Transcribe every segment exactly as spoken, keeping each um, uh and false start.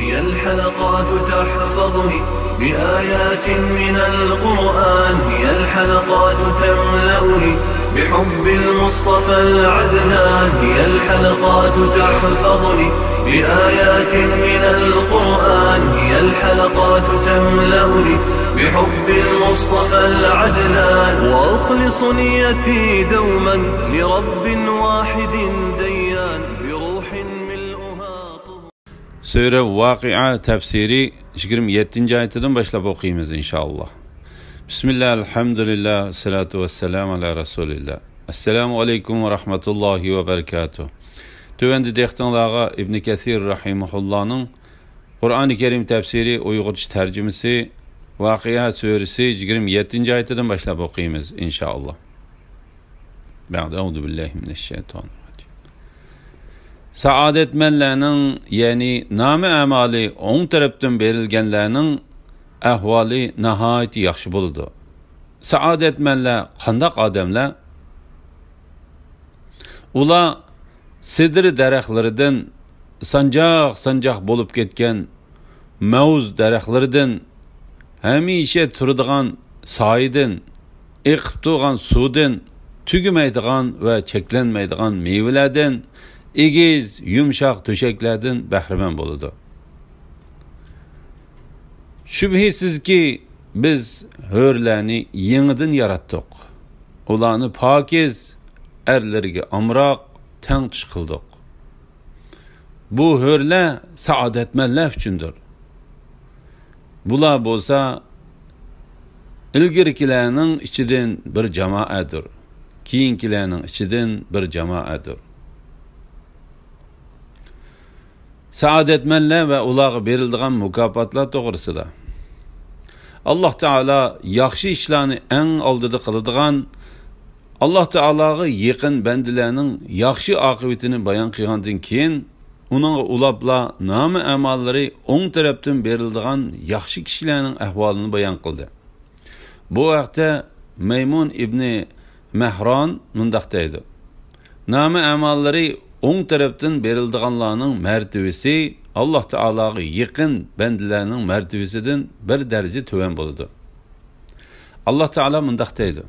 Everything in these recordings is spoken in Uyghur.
هي الحلقات تحفظني بآيات من القرآن، هي الحلقات تملأني بحب المصطفى العدنان، هي الحلقات تحفظني بآيات من القرآن، هي الحلقات تملأني بحب المصطفى العدنان، وأخلص نيتي دوما لرب واحد ديان، بروح ملؤها طهور. سۈرە ۋاقىئە تەپسىرى يىگىرمە يەتتىنچى ئايىتىدىن باشلاپ ئوقۇيمىز، ئىنشائاللا. بىسمىللا، ئەلھەمدۇلىللا، ئەسسالاتۇ ۋەسسالامۇ ئەلا رەسۇلىللا. ئەسسالامۇ ئەلەيكۇم ۋە رەھمەتۇللاھى ۋە بەرىكاتۇھ. تۆۋەندە دىققىتىڭلارغا ئىبنى كەسىر رەھىمەھۇللانىڭ قۇرئانى كەرىم تەپسىرى ئۇيغۇرچە تەرجىمىسى، ۋاقىئە سۈرىسى يىگىرمە يەتتىنچى ئايىتىدىن باشلاپ ئوقۇيمىز، ئىنشائاللا. بەئدە، ئەئۇزۇ بىللاھى مىنەششەيتانىررەجىم. سائادەتمەنلەرنىڭ، يەنى نامە-ئەمالى ئوڭ تەرەپتىن بېرىلگەنلەرنىڭ ئەھۋالى ناھايىتى ياخشى بولىدۇ. سائادەتمەنلەر قانداق ئادەملەر؟ ئۇلار سېدىر دەرەخلىرىدىن سانجاق-سانجاق بولۇپ كەتكەن مەۋز دەرەخلىرىدىن، ھەمىشە تۇرىدىغان سايىدىن، ئېقىپ تۇرغان سۇدىن، تۈگىمەيدىغان ۋە چەكلەنمەيدىغان مېۋىلەردىن، ئېگىز، يۇمشاق تۆشەكلەردىن بەھرىمەن بولىدۇ. شۈبھىسىزكى، بىز ھۆرلەرنى يېڭىدىن ياراتتۇق. ئۇلارنى پاكىز، ئەرلىرىگە ئامراق، تەڭتۇش قىلدۇق. بۇ ھۆرلەر سائادەتمەنلەر ئۈچۈندۇر. بۇلار بولسا ئىلگىرىكىلەرنىڭ ئىچىدىن بىر جامائەتتۇر، كېيىنكىلەرنىڭ ئىچىدىن بىر جامائەتتۇر. سائادەتمەنلەر ۋە ئۇلارغا بېرىلىدىغان مۇكاپاتلار توغرىسىدا. ئاللاھ تائالا ياخشى ئىشلارنى ئەڭ ئالدىدا قىلىدىغان، ئاللاھ تائالاغا يېقىن بەندىلەرنىڭ ياخشى ئاقىۋىتىنى بايان قىلغاندىن كېيىن، ئۇنىڭغا ئۇلاپلا نامە-ئەماللىرى ئوڭ تەرەپتىن بېرىلىدىغان ياخشى كىشىلەرنىڭ ئەھۋالىنى بايان قىلدى. بۇ ھەقتە مەيمۇن ئىبنى مەھران مۇنداق دەيدۇ: نامە-ئەماللىرى ئوڭ تەرەپتىن بېرىلىدىغانلارنىڭ مەرتىۋىسى ئاللاھ تائالاغا يېقىن بەندىلەرنىڭ مەرتىۋىسىدىن بىر دەرىجە تۆۋەن بولىدۇ. ئاللاھ تائالا مۇنداق دەيدۇ: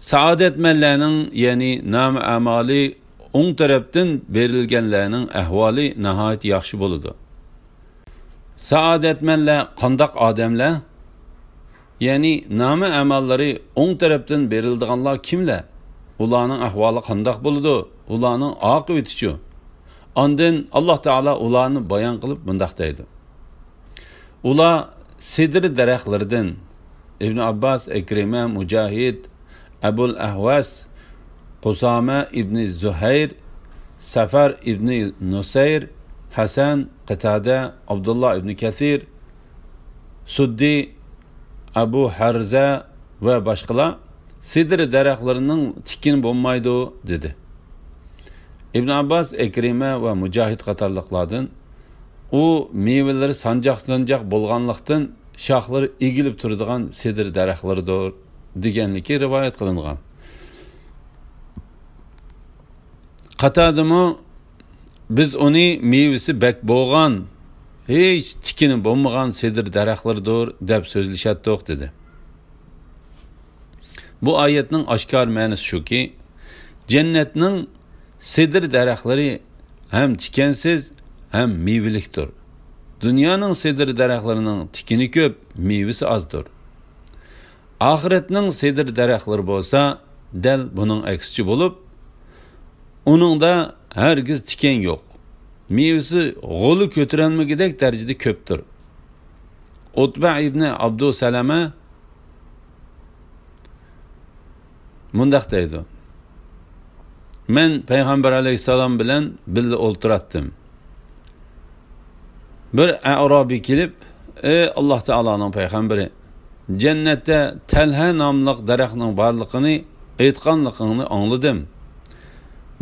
سائادەتمەنلەرنىڭ، يەنى نامە-ئەمالى ئوڭ تەرەپتىن بېرىلگەنلەرنىڭ ئەھۋالى ناھايىتى ياخشى بولىدۇ. سائادەتمەنلەر قانداق ئادەملەر؟ يەنى نامە-ئەماللىرى ئوڭ تەرەپتىن بېرىلىدىغانلار كىملەر؟ ئۇلارنىڭ ئەھۋالى قانداق بولىدۇ؟ ئۇلارنىڭ ئاقىۋىتىچۇ؟ ئاندىن ئاللاھ تائالا ئۇلارنى بايان قىلىپ مۇنداق دەيدۇ: ئۇلار سېدىر دەرەخلىرىدىن، ئىبن ئابباس، ئىكرىمە، مۇجاھىد، ئەبۇل ئەھۋەس، قۇسامە ئىبنى زۇھەير، سەفەر ئىبنى نۇسەير، ھەسەن، قىتادە، ئابدۇللا ئىبنى كەسىر، سۇددى، ئەبۇ ھەرزە ۋە باشقىلار سېدىر دەرەخلىرىنىڭ تىكىنى بولمايدۇ، دېدى. ئىبن ئابباس، ئىكرىمە ۋە مۇجاھىد قاتارلىقلاردىن، ئۇ مېۋىلىرى سانجاق-سانجاق بولغانلىقتىن، شاخلىرى ئېگىلىپ تۇرىدىغان سېدىر دەرەخلىرىدۇر، دېگەنلىكى رىۋايەت قىلىنغان. قاتادىمۇ، بىز ئۇنى مېۋىسى بەك بولغان، ھېچ تىكىنى بولمىغان سېدىر دەرەخلىرىدۇر، دەپ سۆزلىشەتتۇق، دېدى. بۇ ئايەتنىڭ ئاشكارا مەنىسى شۇكى، جەننەتنىڭ سېدىر دەرەخلىرى ھەم تىكەنسىز، ھەم مېۋىلىكتۇر. دۇنيانىڭ سېدىر دەرەخلىرىنىڭ تىكىنى كۆپ، مېۋىسى ئازدۇر. ئاخىرەتنىڭ سېدىر دەرەخلىرى بولسا دەل بۇنىڭ ئەكسىچە بولۇپ، ئۇنىڭدا ھەرگىز تىكەن يوق. مېۋىسى غولى كۆتۈرەلمىگۈدەك دەرىجىدە كۆپتۇر. ئۇتبە ئىبنى ئابدۇسەلەمە مۇنداق دەيدۇ: مەن پەيغەمبەر ئەلەيھىسسالام بىلەن بىللە ئولتۇراتتىم. بىر ئەئرابىي كېلىپ، ئەي ئاللاھ تائالانىڭ پەيغەمبىرى، جەننەتتە تەلھە ناملىق دەرەخنىڭ بارلىقىنى ئېيتقانلىقىڭنى ئاڭلىدىم.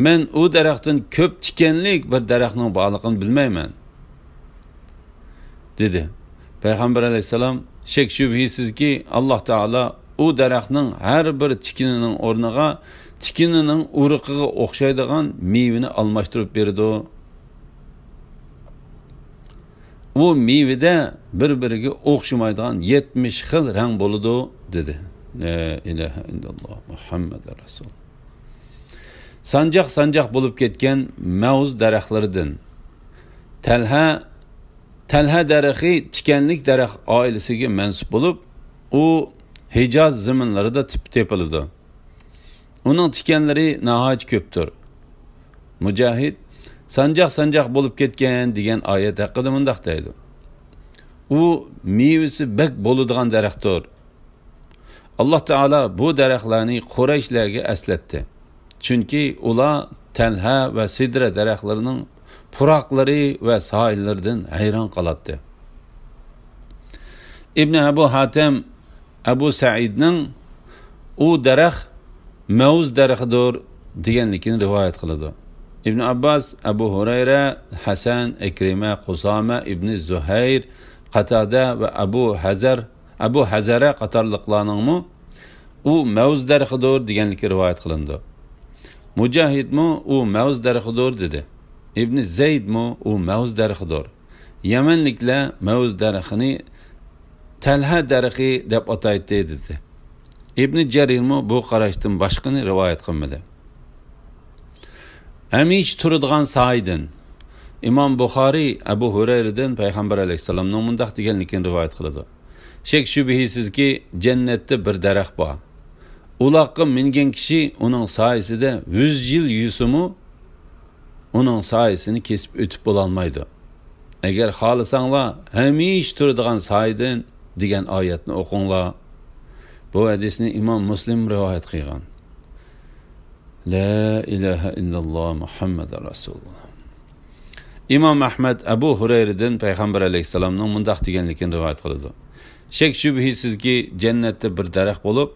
مەن ئۇ دەرەختىن كۆپ تىكەنلىك بىر دەرەخنىڭ بارلىقىنى بىلمەيمەن، دېدى. پەيغەمبەر ئەلەيھىسسالام، شەك-شۈبھىسىزكى، ئاللاھ تائالا ئۇ دەرەخنىڭ ھەر بىر تىكىنىنىڭ ئورنىغا تىكىنىنىڭ ئۇرۇقىغا ئوخشايدىغان مېۋىنى ئالماشتۇرۇپ بېرىدۇ. ئۇ مېۋىدە بىر-بىرىگە ئوخشىمايدىغان يەتمىش خىل رەڭ بولىدۇ، دېدى. لا ئىلاھە ئىللاللا، مۇھەممەد رەسۇل. سانجاق-سانجاق بولۇپ كەتكەن مەۋز دەرەخلىرىدىن. تەلھە، تەلھە دەرىخى تىكەنلىك دەرەخ ئائىلىسىگە مەنسۇپ بولۇپ، ئۇ ھىجاز زېمىنلىرىدا تېپ-، تېپىلىدۇ. ئۇنىڭ تىكەنلىرى ناھايىتى كۆپتۇر. مۇجاھىد، سانجاق-سانجاق بولۇپ كەتكەن دېگەن ئايەت ھەققىدە مۇنداق دەيدۇ: ئۇ مېۋىسى بەك بولىدىغان دەرەختۇر. ئاللا تائالا بۇ دەرەخلەرنى قۇرەيشلەرگە ئەسلەتتى. چۈنكى ئۇلار تەلھە ۋە سىدرە دەرەخلىرىنىڭ پۇراقلىرى ۋە سايىلىرىدىن ھەيران قالاتتى. ئىبنى ئەبۇ ھاتەم ئەبۇ سەئىدنىڭ «ئۇ دەرەخ مەۋز دەرىخىدۇر» دېگەنلىكىنى رىۋايەت قىلىدۇ. ئىبن ئابباس، ئەبۇ ھۇرەيرە، ھەسەن، ئىكرىمە، قۇسامە ئىبنى زۇھەير، قاتادە ۋە ئەبۇ ھەزەر، ئەبۇ ھەزەرە قاتارلىقلارنىڭمۇ «ئۇ مەۋز دەرىخىدۇر» دېگەنلىكى رىۋايەت قىلىنىدۇ. مۇجاھىدمۇ «ئۇ مەۋز دەرىخىدۇر» دېدى. ئىبنى زەيدمۇ «ئۇ مەۋز دەرىخىدۇر. يەمەنلىكلەر مەۋز دەرىخىنى تەلھە دەرىخى دەپ ئاتايتتى» دېدى. ئىبنى جەرىرمۇ بۇ قاراشتىن باشقىنى رىۋايەت قىلمىدى. ھەمىشە تۇرىدىغان سايىدىن. ئىمام بۇخارىي ئەبۇ ھۇرەيرىدىن پەيغەمبەر ئەلەيھىسسالامنىڭ مۇنداق دېگەنلىكىنى رىۋايەت قىلىدۇ: شەك-شۈبھىسىزكى، جەننەتتە بىر دەرەخ بار. ئۇلاققا مىنگەن كىشى ئۇنىڭ سايىسىدە يۈز يىل يۈرسىمۇ، ئۇنىڭ سايىسىنى كېسىپ ئۆتۈپ بولالمايدۇ. ئەگەر خالىساڭلار، ھەمىشە تۇرىدىغان سايىدىن دېگەن ئايەتنى ئوقۇڭلار. بۇ ھەدىسنى ئىمام مۇسلىم رىۋايەت قىلغان. لا ئىلاھە ئىللاللا، مۇھەممەد رەسۇلۇللا. ئىمام ئەھمەد ئەبۇ ھۇرەيرىدىن پەيغەمبەر ئەلەيھىسسالامنىڭ مۇنداق دېگەنلىكىنى رىۋايەت قىلىدۇ: شەك-شۈبھىسىزكى، جەننەتتە بىر دەرەخ بولۇپ،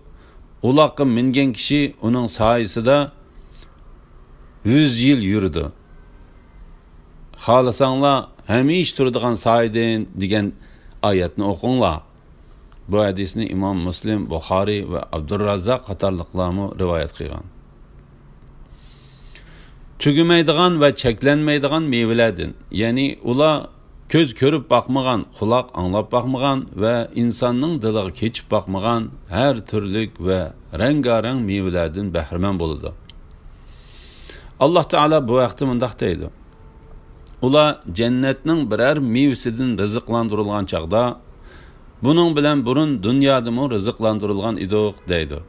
ئۇلاققا مىنگەن كىشى ئۇنىڭ سايىسىدا يۈز يىل يۈرىدۇ. خالىساڭلار، ھەمىشە تۇرىدىغان سايىدىن دېگەن ئايەتنى ئوقۇڭلار. بۇ ھەدىسنى ئىمام مۇسلىم، بۇخارىي ۋە ئابدۇرراززاق قاتارلىقلارمۇ رىۋايەت قىلغان. تۈگىمەيدىغان ۋە چەكلەنمەيدىغان مېۋىلەردىن، يەنى ئۇلار كۆز كۆرۈپ باقمىغان، قۇلاق ئاڭلاپ باقمىغان ۋە ئىنساننىڭ دىلىغا كېچىپ باقمىغان ھەر تۈرلۈك ۋە رەڭگارەڭ مېۋىلەردىن بەھرىمەن بولىدۇ. ئاللا تائالا بۇ ھەقتە مۇنداق دەيدۇ: ئۇلار جەننەتنىڭ بىرەر مېۋىسىدىن رىزىقلاندۇرۇلغان چاغدا، بۇنىڭ بىلەن بۇرۇن دۇنيادىمۇ رىزىقلاندۇرۇلغان ئىدۇق، دەيدۇ.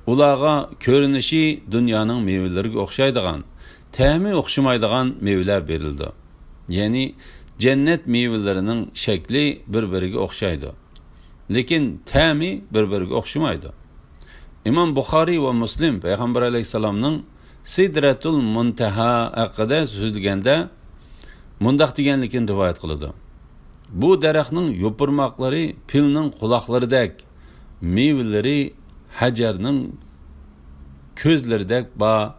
ئۇلارغا كۆرۈنۈشى دۇنيانىڭ مېۋىلىرىگە ئوخشايدىغان، تەمى ئوخشىمايدىغان مېۋىلەر بېرىلىدۇ. يەنى جەننەت مېۋىلىرىنىڭ شەكلى بىر-بىرىگە ئوخشايدۇ، لېكىن تەمى بىر-بىرىگە ئوخشىمايدۇ. ئىمام بۇخارىي ۋە مۇسلىم پەيغەمبەر ئەلەيھىسسالامنىڭ سىدرەتۇل مۇنتەھا ھەققىدە سۆزلىگەندە مۇنداق دېگەنلىكىنى رىۋايەت قىلىدۇ: بۇ دەرەخنىڭ يوپۇرماقلىرى پىلنىڭ قۇلاقلىرىدەك، مېۋىلىرى ھەجەرنىڭ كۆزلىرىدەك بار.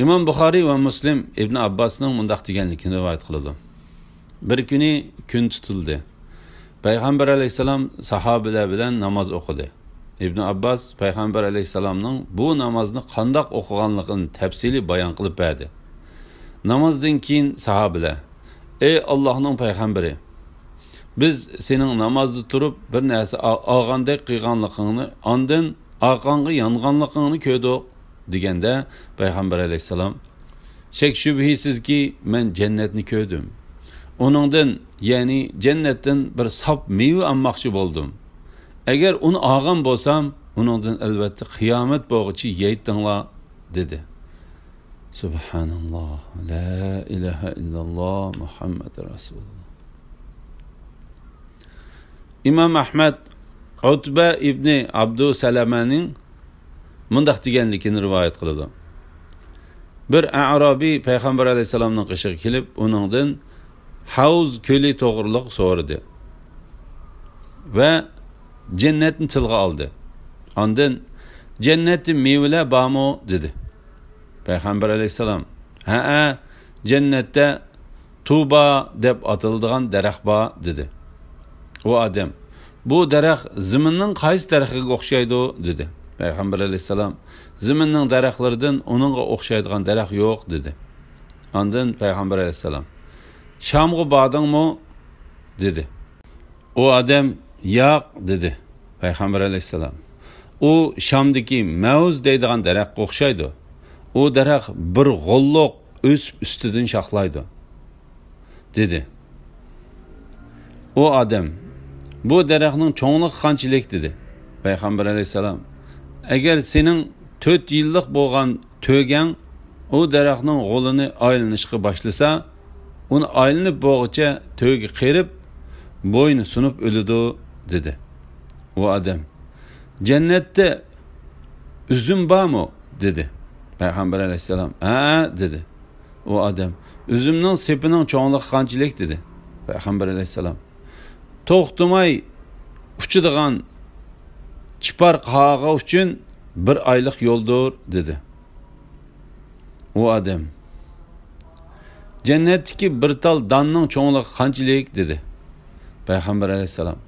ئىمام بۇخارىي ۋە مۇسلىم ئىبن ئابباسنىڭ مۇنداق دېگەنلىكىنى رىۋايەت قىلىدۇ: بىر كۈنى كۈن تۇتۇلدى. پەيغەمبەر ئەلەيھىسسالام ساھابىلەر بىلەن ناماز ئوقۇدى. ئىبن ئابباس پەيغەمبەر ئەلەيھىسسالامنىڭ بۇ نامازنى قانداق ئوقۇغانلىقىنى تەپسىلىي بايان قىلىپ بەردى. نامازدىن كېيىن ساھابىلەر: ئەي ئاللاھنىڭ پەيغەمبىرى، بىز سېنىڭ نامازدا تۇرۇپ بىر نەرسە ئا-، ئالغاندەك قىلغانلىقىڭنى، ئاندىن ئارقاڭغا يانغانلىقىڭنى كۆردۇق، دېگەندە پەيغەمبەر ئەلەيھىسسالام: شەك-شۈبھىسىزكى، مەن جەننەتنى كۆردۈم. ئۇنىڭدىن، يەنى جەننەتتىن بىر ساپ مېۋە ئالماقچى بولدۇم. ئەگەر ئۇنى ئالغان بولسام، ئۇنىڭدىن ئەلۋەتتە قىيامەت بولغۇچە يەيتتىڭلار، دېدى. سۇبھاناللا، لا ئىلاھە ئىللاللا، مۇھەممەد رەسۇلۇللا. ئىمام ئەھمەد ئۇتبە ئىبنى ئابدۇسەلەمەنىڭ مۇنداق دېگەنلىكىنى رىۋايەت قىلىدۇ: بىر ئەرابىي پەيغەمبەر ئەلەيھىسسالامنىڭ قېشىغا كېلىپ، ئۇنىڭدىن ھەۋز كۆلى توغرىلىق سورىدى ۋە جەننەتنى تىلغا ئالدى. ئاندىن، «جەننەتتە مېۋىلەر بارمۇ؟» دېدى. پەيغەمبەر ئەلەيھىسسالام، «ھەئە، جەننەتتە تۇبا دەپ ئاتىلىدىغان دەرەخ بار» دېدى. ئۇ ئادەم، «بۇ دەرەخ زېمىننىڭ قايسى دەرىخىگە ئوخشايدۇ؟» دېدى. پەيغەمبەر ئەلەيھىسسالام، «زېمىننىڭ دەرەخلىرىدىن ئۇنىڭغا ئوخشايدىغان دەرەخ يوق» دېدى. ئاندىن پەيغەمبەر ئەلەيھىسسالام، شامغا باردىڭمۇ؟ دېدى. ئۇ ئادەم، ياق، دېدى. پەيغەمبەر ئەلەيھىسسالام، ئۇ شامدىكى مەۋز دەيدىغان دەرەخكە ئوخشايدۇ. ئۇ دەرەخ بىر غوللۇق ئۆسۈپ ئۈستىدىن شاخلايدۇ، دېدى. ئۇ ئادەم، بۇ دەرەخنىڭ چوڭلۇقى قانچىلىك؟ دېدى. پەيغەمبەر ئەلەيھىسسالام، ئەگەر سېنىڭ تۆت يىللىق بولغان تۆگەڭ ئۇ دەرەخنىڭ غولىنى ئايلىنىشقا باشلىسا، ئۇنى ئايلىنىپ بولغۇچە تۆگە قېرىپ، بوينى سۇنۇپ ئۆلىدۇ، دېدى. ئۇ ئادەم، جەننەتتە ئۈزۈم بارمۇ؟ دېدى. پەيغەمبەر ئەلەيھىسسالام، ھە، دېدى. ئۇ ئادەم، ئۈزۈمنىڭ سېپىنىڭ چوڭلۇقى قانچىلىك؟ دېدى. پەيغەمبەر ئەلەيھىسسالام، توختىماي ئۇچىدىغان چىپار قاغا ئۈچۈن بىر ئايلىق يولدۇر، دېدى. ئۇ ئادەم، جەننەتتىكى بىر تال داننىڭ چوڭلۇقى قانچىلىك؟ دېدى. پەيغەمبەر ئەلەيھىسسالام،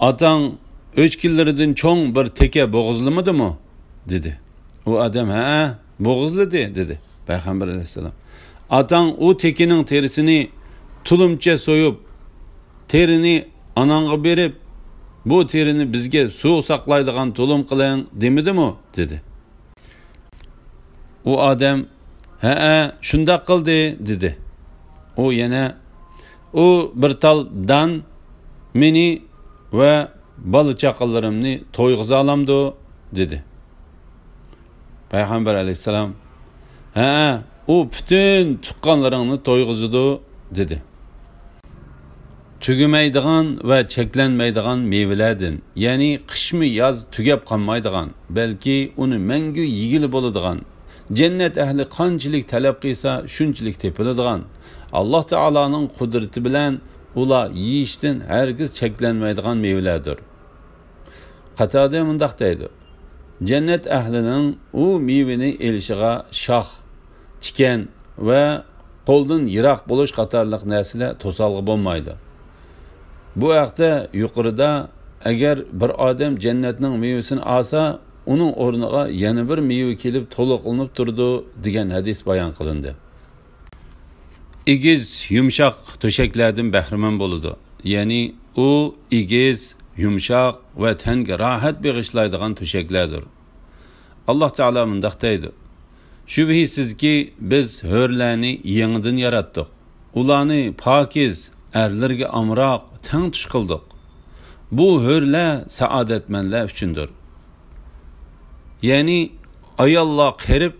ئاتاڭ ئۆچكىلىرىدىن چوڭ بىر تېكە بوغۇزلىمىدىمۇ؟ دېدى. ئۇ ئادەم، ھە، بوغۇزلىدى، دېدى. پەيغەمبەر ئەلەيھىسسالام، ئاتاڭ ئۇ تېكىنىڭ تېرىسىنى تۇلۇمچە سويۇپ، تېرىنى ئاناڭغا بېرىپ، بۇ تېرىنى بىزگە سۇ ساقلايدىغان تۇلۇم قىلىڭ دېمىدىمۇ؟ دېدى. ئۇ ئادەم، ھەئە، شۇنداق قىلدى، دېدى. ئۇ يەنە، ئۇ بىر تال دان مېنى ۋە بالا-چاقىلىرىمنى تويغۇزالامدۇ؟ دېدى. پەيغەمبەر ئەلەيھىسسالام، ھەئە، ئۇ پۈتۈن تۇغقانلىرىڭنى تويغۇزىدۇ، دېدى. تۈگىمەيدىغان ۋە چەكلەنمەيدىغان مېۋىلەردىن، يەنى قىشمۇ ياز تۈگەپ قالمايدىغان، بەلكى ئۇنى مەڭگۈ يېگىلى بولىدىغان، جەننەت ئەھلى قانچىلىك تەلەپ قىلسا، شۇنچىلىك تېپىلىدىغان، ئاللاھ تائالانىڭ قۇدرىتى بىلەن ئۇلار يېيىشتىن ھەرگىز چەكلەنمەيدىغان مېۋىلەردۇر. قاتادە مۇنداق دەيدۇ، جەننەت ئەھلىنىڭ ئۇ مېۋىنى ئېلىشىغا شاخ، تىكەن ۋە قولدىن يىراق بولۇش قاتارلىق نەرسىلەر توسالغۇ بولمايدۇ. بۇ ھەقتە يۇقىرىدا، ئەگەر بىر ئادەم جەننەتنىڭ مېۋىسىنى ئالسا، ئۇنىڭ ئورنىغا يەنە بىر مېۋە كېلىپ تولۇقلىنىپ تۇرىدۇ، دېگەن ھەدىس بايان قىلىندى. ئېگىز، يۇمشاق تۆشەكلەردىن بەھرىمەن بولىدۇ. يەنى ئۇ ئېگىز، يۇمشاق ۋە تەنگە راھەت بېغىشلايدىغان تۆشەكلەردۇر. ئاللاھ تائالا مۇنداق دەيدۇ، شۈبھىسىزكى، بىز ھۆرلەرنى يېڭىدىن ياراتتۇق. ئۇلارنى پاكىز، ئەرلىرىگە ئامراق، تەڭتۇش قىلدۇق. بۇ ھۆرلەر سائادەتمەنلەر ئۈچۈندۇر. يەنى ئاياللار قېرىپ،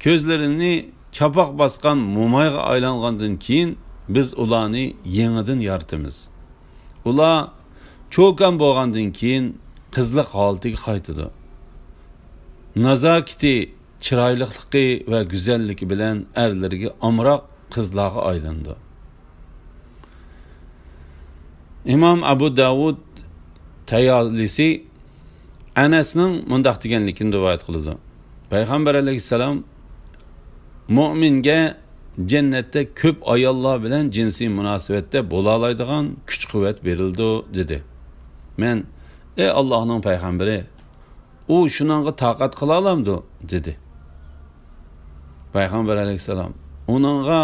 كۆزلىرىنى چاپاق باسقان مومايغا ئايلانغاندىن كېيىن، بىز ئۇلارنى يېڭىدىن يارىتىمىز. ئۇلار چوكان بولغاندىن كېيىن قىزلىق ھالىتىگە قايتىدۇ. نازاكىتى، چىرايلىقلىقى ۋە گۈزەللىكى بىلەن ئەرلىرىگە ئامراق قىزلارغا ئايلىنىدۇ. ئىمام ئەبۇ داۋۇد تەيالىسى ئەنەسنىڭ مۇنداق دېگەنلىكىنى رىۋايەت قىلىدۇ. پەيغەمبەر ئەلەيھىسسالام، مۇئمىنگە جەننەتتە كۆپ ئاياللار بىلەن جىنسىي مۇناسىۋەتتە بولالايدىغان كۈچ-قۇۋۋەت بېرىلىدۇ، دېدى. مەن، ئەي ئاللاھنىڭ پەيغەمبىرى، ئۇ شۇنىڭغا تاقەت قىلالامدۇ؟ دېدى. پەيغەمبەر ئەلەيھىسسالام، ئۇنىڭغا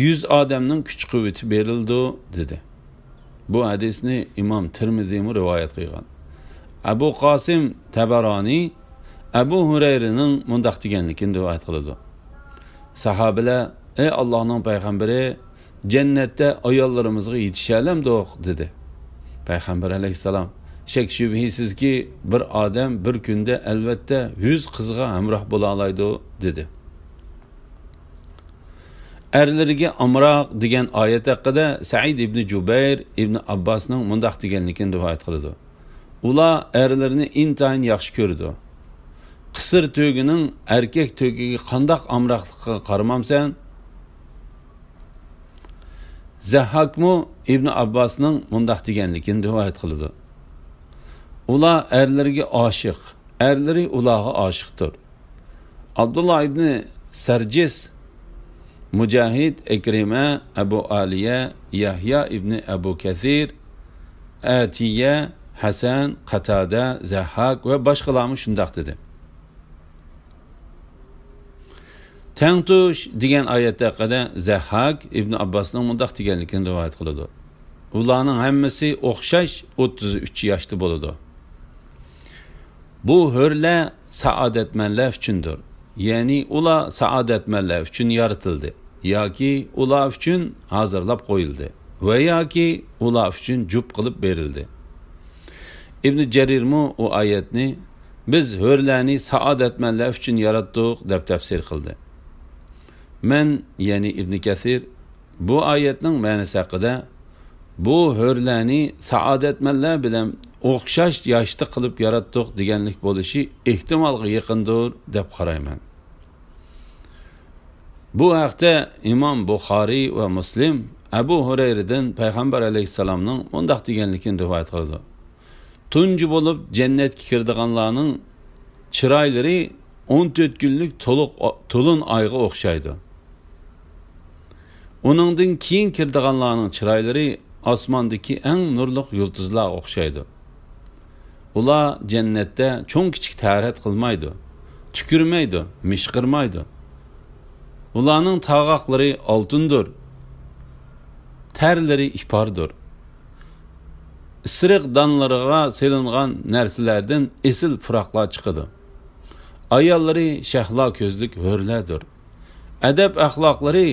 يۈز ئادەمنىڭ كۈچ-قۇۋۋىتى بېرىلىدۇ، دېدى. بۇ ھەدىسنى ئىمام تىرمىزىمۇ رىۋايەت قىلغان. ئەبۇ قاسىم تەبەرانى ئەبۇ ھۇرەيرىنىڭ مۇنداق دېگەنلىكىنى رىۋايەت قىلىدۇ. ساھابىلەر، ئەي ئاللاھنىڭ پەيغەمبىرى، جەننەتتە ئاياللىرىمىزغا يېتىشەلەمدۇق؟ دېدى. پەيغەمبەر ئەلەيھىسسالام، شەك-شۈبھىسىزكى، بىر ئادەم بىر كۈندە ئەلۋەتتە يۈز قىزغا ھەمراھ بولالايدۇ، دېدى. ئەرلىرىگە ئامراق دېگەن ئايەت ھەققىدە سەئىد ئىبنى جۇبەير ئىبنى ئابباسنىڭ مۇنداق دېگەنلىكىنى رىۋايەت قىلىدۇ. ئۇلار ئەرلىرىنى ئىنتايىن ياخشى كۆرىدۇ. قىسىر تۆگىنىڭ ئەركەك تۆگىگە قانداق ئامراقلىقىغا قارىمامسەن؟ زەھھاكمۇ ئىبنى ئابباسنىڭ مۇنداق دېگەنلىكىنى رىۋايەت قىلىدۇ. ئۇلار ئەرلىرىگە ئاشىق، ئەرلىرى ئۇلارغا ئاشىقتۇر. ئابدۇللا ئىبنى سەرجىس، مۇجاھىد، ئىكرىمە، ئەبۇ ئالىيە، يەھيا ئىبنى ئەبۇ كەسىر، ئەتىيە، ھەسەن، قاتادە، زەھھاك ۋە باشقىلارمۇ شۇنداق دېدى. تەڭتۇش دېگەن ئايەت ھەققىدە زەھھاك ئىبن ئابباسنىڭ مۇنداق دېگەنلىكىنى رىۋايەت قىلىدۇ: ئۇلارنىڭ ھەممىسى ئوخشاش ئوتتۇز ئۈچ ياشتا بولىدۇ. بۇ ھۆرلەر سائادەتمەنلەر ئۈچۈندۇر. يەنى ئۇلار سائادەتمەنلەر ئۈچۈن يارىتىلدى ياكى ئۇلار ئۈچۈن ھازىرلاپ قويۇلدى ۋە ياكى ئۇلار ئۈچۈن جۈپ قىلىپ بېرىلدى. ئىبن جەرىرمۇ ئۇ ئايەتنى «بىز ھۆرلەرنى سائادەتمەنلەر ئۈچۈن ياراتتۇق» دەپ تەپسىر قىلدى. مەن، يەنى ئىبن كەسىر، بۇ ئايەتنىڭ مەنىسى ھەققىدە «بۇ ھۆرلەرنى سائادەتمەنلەر بىلەن ئوخشاش ياشتا قىلىپ ياراتتۇق» دېگەنلىك بولۇشى ئېھتىمالغا يېقىندۇر دەپ قارايمەن. بۇ ھەقتە ئىمام بۇخارىي ۋە مۇسلىم ئەبۇ ھۇرەيرىدىن پەيغەمبەر ئەلەيھىسسالامنىڭ مۇنداق دېگەنلىكىنى رىۋايەت قىلىدۇ: تۇنجى بولۇپ جەننەتكە كىرىدىغانلارنىڭ چىرايلىرى ئون تۆت كۈنلۈك تولۇق، تولۇن ئايغا ئوخشايدۇ. ئۇنىڭدىن كېيىن كىرىدىغانلارنىڭ چىرايلىرى ئاسماندىكى ئەڭ نۇرلۇق يۇلتۇزلارغا ئوخشايدۇ. ئۇلار جەننەتتە چوڭ-كىچىك تەرەت قىلمايدۇ، تۈكۈرمەيدۇ، مىشقىرمايدۇ. ئۇلارنىڭ تارغاقلىرى ئالتۇندۇر، تەرلىرى ئىپاردۇر. ئىسرىق دانلىرىغا سېلىنغان نەرسىلەردىن ئېسىل پۇراقلار چىقىدۇ. ئاياللىرى شەھلا كۆزلۈك ھۆرلەردۇر. ئەدەپ-ئەخلاقلىرى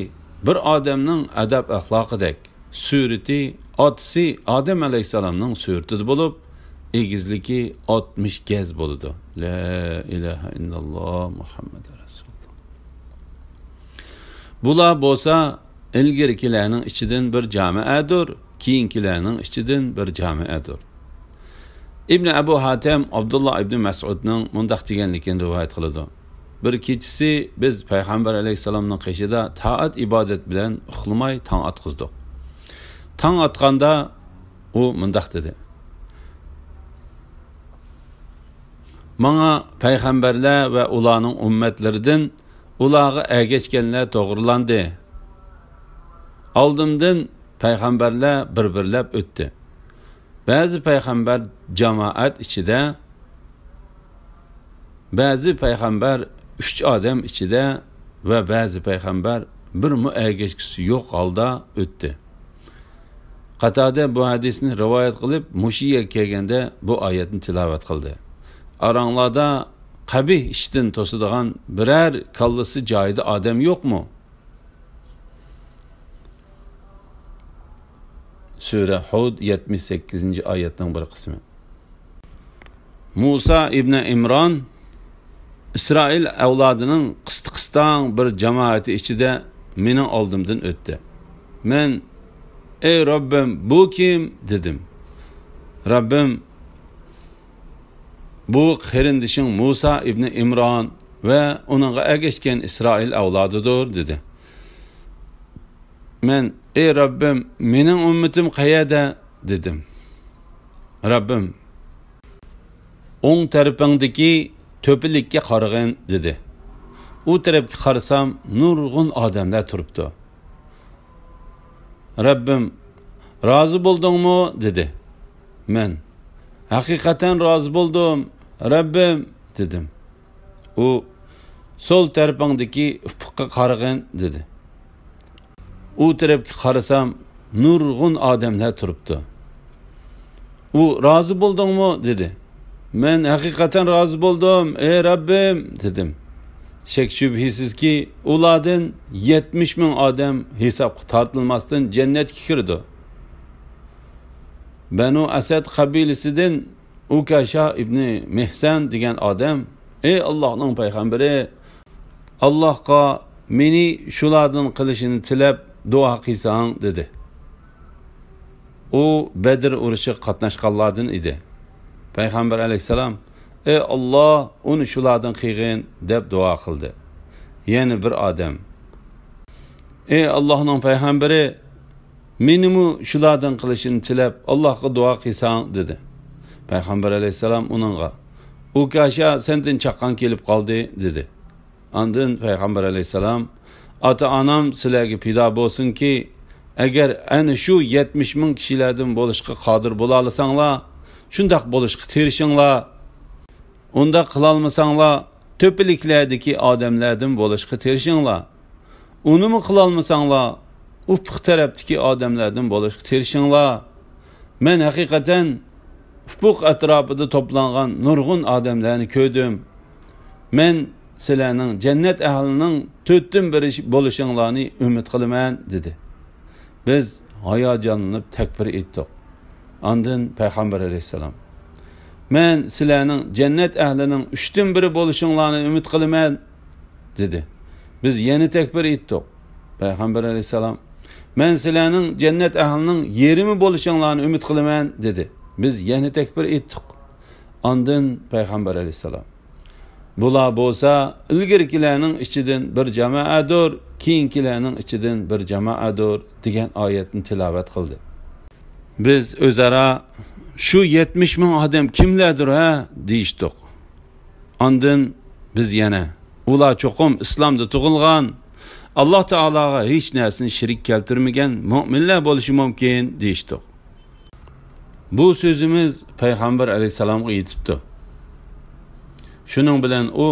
بىر ئادەمنىڭ ئەدەپ-ئەخلاقىدەك. سۈرىتى ئاتىسى ئادەم ئەلەيھىسسالامنىڭ سۈرىتىدە بولۇپ، ئېگىزلىكى ئاتمىش گەز بولىدۇ. لا ئىلاھە ئىللاللا مۇھەممەد رەسۇلۇللا. بۇلار بولسا ئىلگىرىكىلەرنىڭ ئىچىدىن بىر جامائەدۇر، كېيىنكىلەرنىڭ ئىچىدىن بىر جامائەدۇر. ئىبن ئەبۇ ھاتەم ئابدۇللا ئىبن مەسئۇدنىڭ مۇنداق دېگەنلىكىنى رىۋايەت قىلىدۇ: بىر كېچىسى بىز پەيغەمبەر ئەلەيھىسسالامنىڭ قېشىدا تائەت-ئىبادەت بىلەن ئۇخلىماي تاڭ ئاتقۇزدۇق. تاڭ ئاتقاندا ئۇ مۇنداق دېدى: ماڭا پەيغەمبەرلەر ۋە ئۇلارنىڭ ئۈممەتلىرىدىن ئۇلارغا ئەگەشكەنلەر توغرىلاندى. ئالدىمدىن پەيغەمبەرلەر بىر-بىرلەپ ئۆتتى. بەزى پەيغەمبەر جامائەت ئىچىدە، بەزى پەيغەمبەر ئۈچ ئادەم ئىچىدە ۋە بەزى پەيغەمبەر بىرمۇ ئەگەشكۈسى يوق ھالدا ئۆتتى. قاتادە بۇ ھەدىسنى رىۋايەت قىلىپ، مۇشۇ يەرگە كەلگەندە بۇ ئايەتنى تىلاۋەت قىلدى: ئاراڭلاردا قەبىھ ئىشتىن توسىدىغان بىرەر كاللىسى جايىدا ئادەم يوقمۇ؟ سۈرە ھۇد، يەتمىش سەككىزىنچى ئايەتنىڭ بىر قىسمى. مۇسا ئىبنى ئىمران ئىسرائىل ئەۋلادىنىڭ قىستىقىستاڭ بىر جامائىتى ئىچىدە مېنىڭ ئالدىمدىن ئۆتتى. مەن، ئەي رەببىم، بۇ كىم؟ دېدىم. رەببىم، بۇ قېرىندىشىڭ مۇسا ئىبنى ئىمران ۋە ئۇنىڭغا ئەگەشكەن ئىسرائىل ئەۋلادىدۇر، دېدى. مەن، ئەي رەببىم، مېنىڭ ئۈممىتىم قەيەردە؟ دېدىم. رەببىم، ئوڭ تەرىپىڭدىكى تۆپىلىككە قارىغىن، دېدى. ئۇ تەرەپكە قارىسام، نۇرغۇن ئادەملەر تۇرۇپتۇ. رەببىم، رازى بولدۇڭمۇ؟ دېدى. مەن، ھەقىقەتەن رازى بولدۇم، رەببىم، دېدىم. ئۇ، سول تەرىپىڭدىكى ئۇپۇققا قارىغىن، دېدى. ئۇ تەرەپكە قارىسام، نۇرغۇن ئادەملەر تۇرۇپتۇ. ئۇ، رازى بولدۇڭمۇ؟ دېدى. مەن، ھەقىقەتەن رازى بولدۇم، ئەي رەببىم، دېدىم. شەك-شۈبھىسىزكى، ئۇلاردىن يەتمىش مىڭ ئادەم ھېسابقا تارتىلماستىن جەننەتكە كىرىدۇ. بەنۇ ئەسەد قەبىلىسىدىن ئۇكاشا ئىبنى مېھسەن دېگەن ئادەم، ئەي ئاللاھنىڭ پەيغەمبىرى، ئاللاھقا مېنى شۇلاردىن قىلىشىنى تىلەپ دۇئا قىلساڭ، دېدى. ئۇ بەدر ئۇرۇشىغا قاتناشقانلاردىن ئىدى. پەيغەمبەر ئەلەيھىسسالام، ئەي ئاللاھ، ئۇنى شۇلاردىن قىلغىن، دەپ دۇئا قىلدى. يەنە بىر ئادەم، ئەي ئاللاھنىڭ پەيغەمبىرى، مېنىمۇ شۇلاردىن قىلىشىنى تىلەپ، ئاللاھقا دۇئا قىلساڭ، دېدى. پەيغەمبەر ئەلەيھىسسالام ئۇنىڭغا، ئۇكاشا، سەندىن چاققان كېلىپ قالدى، دېدى. ئاندىن پەيغەمبەر ئەلەيھىسسالام، ئاتا-ئانام سىلەرگە پىدا بولسۇنكى، ئەگەر ئەنە شۇ يەتمىش مىڭ كىشىلەردىن بولۇشقا قادىر بولالىساڭلار، شۇنداق بولۇشقا تىرىشىڭلار. ئۇنداق قىلالمىساڭلار، تۆپىلىكلەردىكى ئادەملەردىن بولۇشقا تىرىشىڭلار. ئۇنىمۇ قىلالمىساڭلار، ئۇپۇق تەرەپتىكى ئادەملەردىن بولۇشقا تىرىشىڭلار. مەن ھەقىقەتەن ئۇپۇق ئەتراپىدا توپلانغان نۇرغۇن ئادەملەرنى كۆردۈم. مەن سىلەرنىڭ جەننەت ئەھلىنىڭ تۆتتىن بىرى بولۇشۇڭلارنى ئۈمىد قىلىمەن، دېدى. بىز ھاياجانلىنىپ تەكبىر ئېيتتۇق. ئاندىن پەيغەمبەر ئەلەيھىسسالام، مەن سىلەرنىڭ جەننەت ئەھلىنىڭ ئۈچتىن بىرى بولۇشۇڭلارنى ئۈمىد قىلىمەن، دېدى. بىز يەنە تەكبىر ئېيتتۇق. پەيغەمبەر ئەلەيھىسسالام، مەن سىلەرنىڭ جەننەت ئەھلىنىڭ يېرىمى بولۇشۇڭلارنى ئۈمىد قىلىمەن، دېدى. بىز يەنە تەكبىر ئېيتتۇق. ئاندىن پەيغەمبەر ئەلەيھىسسالام، بۇلار بولسا ئىلگىرىكىلەرنىڭ ئىچىدىن بىر جامائەدۇر، كېيىنكىلەرنىڭ ئىچىدىن بىر جامائەدۇر، دېگەن ئايەتنى تىلاۋەت قىلدى. بىز ئۆزئارا، شۇ يەتمىش مىڭ ئادەم كىملەردۇر ھە؟ دېيىشتۇق. ئاندىن بىز يەنە، ئۇلار چوقۇم ئىسلامدا تۇغۇلغان، ئاللا تائالاغا ھېچ نەرسىنى شېرىك كەلتۈرمىگەن مۆمىنلەر بولۇشى مۇمكىن، دېيىشتۇق. بۇ سۆزىمىز پەيغەمبەر ئەلەيھىسسالامغا يېتىپتۇ. شۇنىڭ بىلەن ئۇ،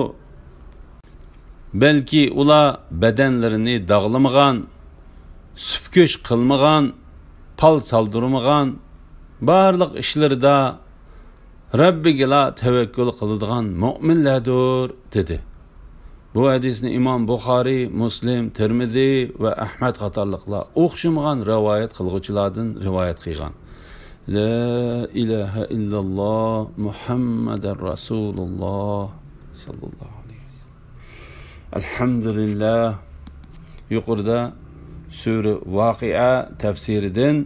بەلكى ئۇلار بەدەنلىرىنى داغلىمىغان، سۈپكۈش قىلمىغان، پال سالدۇرمىغان، بارلىق ئىشلىرىدا رەببىگىلا تەۋەككۈل قىلىدىغان مۆمىنلەردۇر، دېدى. بۇ ھەدىسنى ئىمام بۇخارىي، مۇسلىم، تىرمىزى ۋە ئەھمەد قاتارلىقلار ئوخشىمىغان رىۋايەت قىلغۇچىلاردىن رىۋايەت قىلغان. لا ئىلاھە ئىللاللا، مۇھەممەدەر رەسۇلۇللا، ساللاللاھۇ ئەلەيھى ۋەسەللەم. ئەلھەمدۇلىللا. يۇقىرىدا سۈرە ۋاقىئە تەپسىرىدىن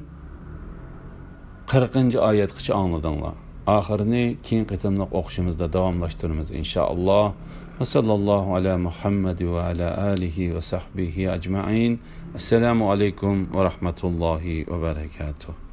قىرىقىنچى ئايەتكىچە ئاڭلىدىڭلار. ئاخىرىنى كېيىن قېتىملىق ئوقۇشىمىزدا داۋاملاشتۇرىمىز، ئىنشائاللا. ۋە ساللاللاھۇ ئەلا مۇھەممەد ۋە ئەلا ئالىھى ۋە سەھبىھى ئەجمەئىن. ئەسسالامۇ ئەلەيكۇم ۋە رەھمەتۇللاھى ۋە بەرەكاتۇھ.